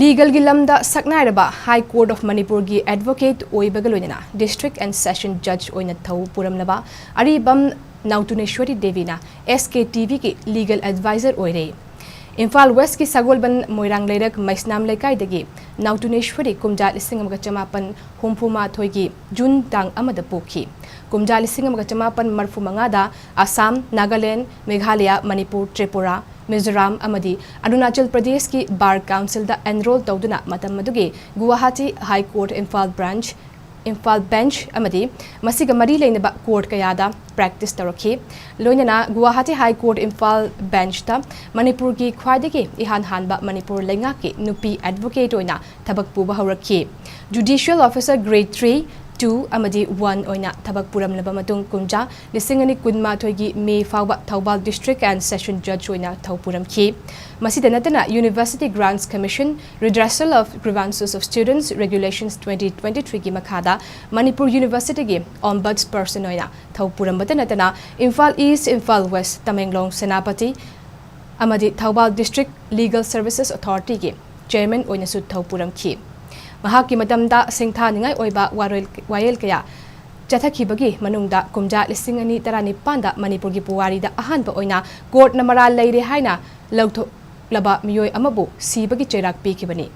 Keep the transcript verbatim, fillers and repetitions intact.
Legalꯒꯤ ꯂꯝꯗ ꯁꯛꯅꯥꯏꯔꯕ High Court of Manipurꯒꯤ advocate ꯑꯣꯏꯕꯒ ꯂꯣꯏꯅꯅ District and Session Judge ꯑꯣꯏꯅ ꯊꯧ ꯄꯨꯔꯝꯂꯕ ꯑꯔꯤꯕꯝ ꯅꯥꯎꯇꯨꯅꯦꯁ꯭ꯋꯔꯤ ꯗꯦꯕꯤꯅ S K T Vꯒꯤ legal advisor ꯑꯣꯏꯔꯦ꯫ ꯏꯝꯐꯥꯜ Westꯀꯤ ꯁꯒꯣꯜꯕꯟ ꯃꯣꯏꯔꯥꯡ ꯂꯩꯔꯛ ꯃꯩꯁꯅꯥꯝ ꯂꯩꯀꯥꯏꯗꯒꯤ ꯅꯥꯎꯇꯨꯅꯦꯁ꯭ꯋꯔꯤ ꯀꯨꯝꯖꯥ ꯂꯤꯁꯤꯡ ꯑꯃꯒ ꯆꯃꯥꯄꯟ ꯍꯨꯝꯐꯨ ꯃꯥꯊꯣꯏꯒꯤ June ꯇꯥꯡ ꯑꯃꯗ ꯄꯣꯛꯈꯤ꯫ ꯀꯨꯝꯖꯥ ꯂꯤꯁꯤꯡ ꯑꯃꯒ ꯆꯃꯥꯄꯟ ꯃꯔꯐꯨ ꯃꯉꯥꯗ ꯑꯁꯥꯝ, ꯅꯥꯒꯥꯂꯦꯟ, ꯃꯦꯘꯥꯂꯌ, ꯃꯅꯤꯄꯨꯔ, ꯇ꯭ꯔꯤꯄꯨꯔꯥ, ꯃꯤꯖꯣꯔꯥꯝ ꯑꯃꯗꯤ ꯑꯔꯨꯅꯥꯆꯜ ꯄ꯭ꯔꯗꯦꯁꯀꯤ Bar Councilꯗ enroll ꯇꯧꯗꯨꯅ ꯃꯇꯝ ꯑꯗꯨꯒꯤ Guwahati High Court Imphal branch, Imphal bench ꯑꯃꯗꯤ ꯃꯁꯤꯒ ꯃꯔꯤ ꯂꯩꯅꯕ court ꯀꯌꯥꯗ practice ꯇꯧꯔꯛꯈꯤ꯫ ꯂꯣꯏꯅꯅ ꯒꯨꯋꯥꯍꯥꯇꯤ High Court ꯏꯝꯐꯥꯜ benchꯇ ꯃꯅꯤꯄꯨꯔꯒꯤ ꯈ꯭ꯋꯥꯏꯗꯒꯤ ꯏꯍꯥꯟ ꯍꯥꯟꯕ ꯃꯅꯤꯄꯨꯔ ꯂꯩꯉꯥꯛꯀꯤ ꯅꯨꯄꯤ advocate ꯑꯣꯏꯅ ꯊꯕꯛ ꯄꯨꯕ ꯍꯧꯔꯛꯈꯤ꯫ Judicial Officer Grade three, two ꯑꯃꯗꯤ one ꯑꯣꯏꯅ ꯊꯕꯛ ꯄꯨꯔꯝꯂꯕ ꯃꯇꯨꯡ ꯀꯨꯝꯖꯥ ꯂꯤꯁꯤꯡ ꯑꯅꯤ ꯀꯨꯟꯃꯥꯊꯣꯏꯒꯤ May ꯐꯥꯎꯕ Thoubal District and Session Judge ꯑꯣꯏꯅ ꯊꯧ ꯄꯨꯔꯝꯈꯤ꯫ ꯃꯁꯤꯗ ꯅꯠꯇꯅ University Grants Commission, Redressal of Grievances of Students Regulations twenty twenty-threeꯒꯤ ꯃꯈꯥꯗ ꯃꯅꯤꯄꯨꯔ Universityꯒꯤ Ombudsperson ꯑꯣꯏꯅ ꯊꯧ ꯄꯨꯔꯝꯕꯇ ꯅꯠꯇꯅ ꯏꯝꯐꯥꯜ East, ꯏꯝꯐꯥꯜ West, ꯇꯃꯦꯡꯂꯣꯡ, ꯁꯦꯅꯥꯄꯇꯤ ꯑꯃꯗꯤ Thoubal District Legal Services Authorityꯒꯤ chairman ꯑꯣꯏꯅꯁꯨ ꯊꯧ ꯄꯨꯔꯝꯈꯤ꯫ ꯃꯍꯥꯛꯀꯤ ꯃꯇꯝꯗ ꯁꯤꯡꯊꯥꯅꯤꯡꯉꯥꯏ ꯑꯣꯏꯕ ꯋꯥꯔꯣꯏ-, ꯋꯥꯌꯦꯜ ꯀꯌꯥ ꯆꯠꯊꯈꯤꯕꯒꯤ ꯃꯅꯨꯡꯗ ꯀꯨꯝꯖꯥ ꯂꯤꯁꯤꯡ ꯑꯅꯤ ꯇꯔꯥꯅꯤꯄꯥꯟꯗ ꯃꯅꯤꯄꯨꯔꯒꯤ ꯄꯨꯋꯥꯔꯤꯗ ꯑꯍꯥꯟꯕ ꯑꯣꯏꯅ courtꯅ ꯃꯔꯥꯜ ꯂꯩꯔꯦ ꯍꯥꯏꯅ ꯂꯧꯊꯣꯛꯂꯕ ꯃꯤꯑꯣꯏ ꯑꯃꯕꯨ ꯁꯤꯕꯒꯤ ꯆꯩꯔꯥꯛ ꯄꯤꯈꯤꯕꯅꯤ꯫